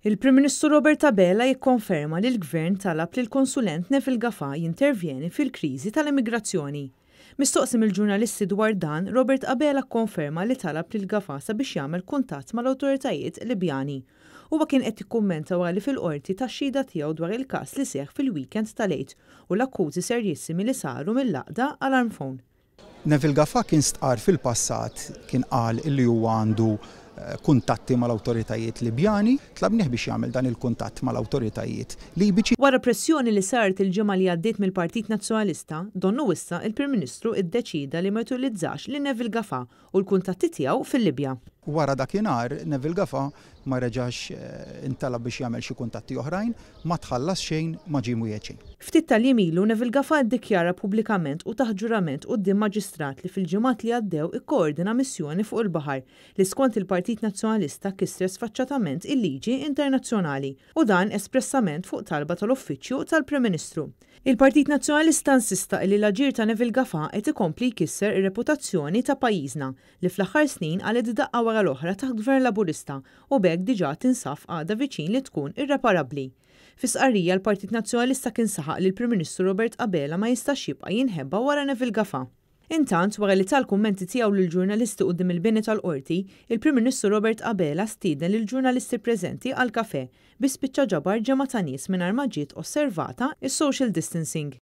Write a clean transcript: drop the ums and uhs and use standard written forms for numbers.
Il-Prim Ministru Robert Abela jikkonferma li l-Gvern talab lill-konsulent Neville Gafà jintervjeni fil-kriżi tal-immigrazzjoni. Mistoqsi mill-ġurnalisti dwar dan, Robert Abela kkonferma li talab lil Gafà sabiex jagħmel kuntatt mal-awtoritajiet Libjani. Huwa kien qed jikkummenta wara li fil-Qorti ta x-xhieda tiegħu dwar il-każ li seħħ fil-weekend tal-Għid u l-akkużi serjissimi li saru mill-għaqda Alarm Phone. Neville Gafà kien stqarr fil-passat kien qal illi huwa għandu kuntatti mal-awtoritajiet Libjani. Tlabnih biex jagħmel dan il-kuntatt mal-awtoritajiet Libiċi. Wara pressjoni li saret il-ġimgħa li għaddiet mill-Partit Nazzjonalista, donnu issa il-Prim Ministru iddeċieda li ma jutilizzax lil Neville Gafà u l-kuntatti tiegħu fil-Libja. Wara dakinhar, Neville Gafà ma reġax intalab biex jagħmel xi kuntatti oħrajn, ma tħallas xejn, ma ġie mwiegħed xejn. Ftit tal-jiem ilu, Neville Gafà ddikjara pubblikament u taħt ġurament quddiem Maġistrat li fil-ġimgħat li għaddew ikkoordina missjoni fuq il-baħar li skont il-Partit Nazzjonalista kisret sfaċċatament il-liġi internazzjonali u dan espressament fuq talba tal-Uffiċċju tal-Prim Ministru. Il-Partit Nazzjonalista insista illi l-aġir ta' Neville Gafà qed ikompli jkisser ir-reputazzjoni ta' pajjiżna li fl-aħħar snin qalgħet daqqa wara l-oħra taħt Gvern Laburista u b'hekk diġà tinsab f'qagħda viċin li tkun irreparabbli. Fi stqarrija l-Partit Nazzjonalista kien saħaq li l-Prim Ministru Robert Abela ma jistax jibqa' jinħeba wara Neville Gafà. Intant, wara li ta l-kummenti tiegħu lill-ġurnalisti quddiem il-bini tal-Qorti, il-Prim Ministru Robert Abela stieden lill-ġurnalisti preżenti għal kafè, bi spiċċa ġabar ġemgħa ta' nies mingħajr ma ġiet osservata s-social distancing.